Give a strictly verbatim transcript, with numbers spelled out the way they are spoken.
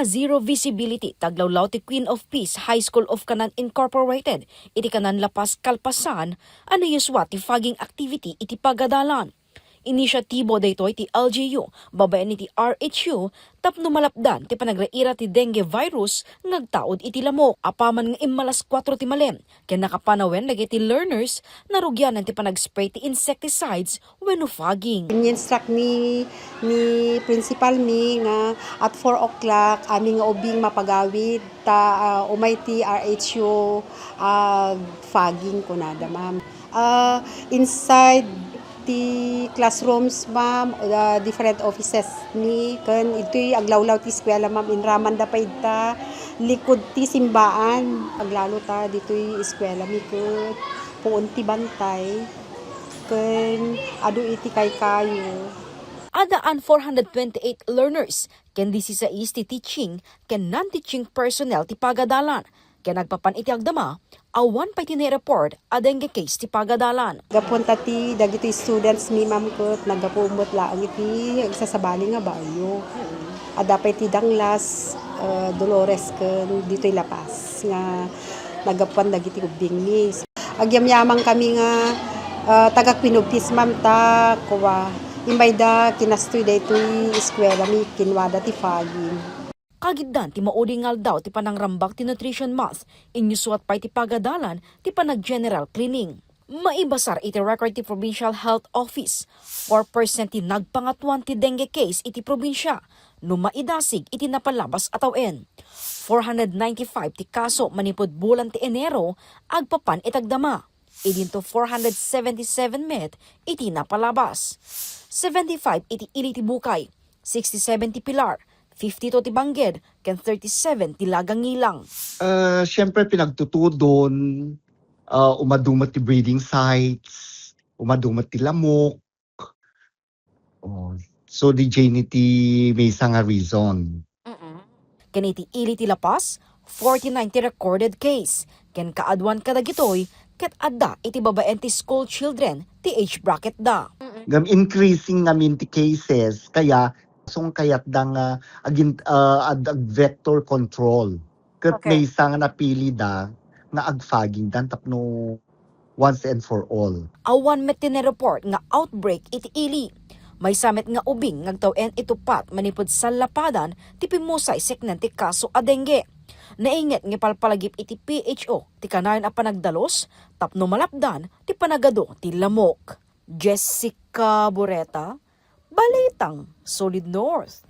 Zero visibility ti aglawlaw ti Queen of Peace High School of Canan Incorporated iti Canan, La Paz kalpasan a nayusua ti fogging activity iti pagadalan. Inisyatibo daytoy ti L G U babaen iti R H U tapno malapdan ti panagriira ti dengue virus nga agtaud iti lamok. Apaman nga immalas kuatro ti malem ken nakapanawen dagiti learners, narugianan ti panag-spray ti insecticides wenno fogging. In-instruct ni, ni principal mi nga at four o'clock, amin nga ubing mapagawid ta, ah, umay ti R H U, ah, fogging kunada, ma'am. Ah, inside ti classrooms, ma'am, ah, different offices mi, ken itoy aglawlaw ti eskwela, ma'am, inramanda pay ita likud ti simbaan. Aglalo ta ditoy eskwela mi ket puon ti bantay ken adu iti kaykayo. Addaan four hundred twenty-eight learners ken disisais ti teaching ken non-teaching personnel ti pagadalan, ken agpapan iti agdama, awan pay ti nai-report a dengue case ti pagadalan. Gapuan ta ti dagitoy students mi, ma'am, ket naggapu met laeng iti agsasabali nga barrio. Adda pay ti Danglas, eh, Dolores ken ditoy La Paz nga naggapuan dagiti ubbing mi. Agyamyaman kami nga, ah, taga Queen of Peace, ma'am, ta kua, imbay da kinastoy daytoy eskwela mi, kinuada ti fogging. Kagiddan ti maudi nga aldaw ti panangrambak ti Nutrition Month, inyusuat pay ti pagadalan ti panag-general cleaning. Maibasar iti record ti Provincial Health Office, four percent ti nagpangatoan ti dengue case iti probinsia no maidasig iti napalabas a tawen. Four hundred ninety-five ti kaso manipud bulan ti Enero agpapan iti agdama. Idinto four hundred seventy-seven met iti napalabas. Seventy-five iti ili ti bukay, sixty-seven ti pilar, fifty-two ti bangged, ken thirty-seven ti lagangilang. Ah, siyempre, pinagtutudon, ah, umadu met ti breeding sites, umadu met ti lamok. Oh, so, di jay ni ti maysa nga reason. Mm-mm. Ken iti ili ti La Paz, forty-nine ti recorded case. Ken kaaduan kadagitoy, ket adda iti babaen ti school children ti age bracket da. Ngem increasing ngamin ti cases, kaya sungkayat da nga agin-, ah, ad-, ag-vector control. Ket maysa nga napili da nga ag-fogging dan tapno once and for all. Awan met ti nai-report nga outbreak iti ili. Maysa met nga ubing nga agtawen iti uppat manipud sallapadan ti pimmusay seknen ti kaso a dengue. Nainget nga ipalpalagip iti P H O ti kanayon a panagdalus tapno malapdan ti panagadu ti lamok. Jessica Boreta, Balitang Solid North.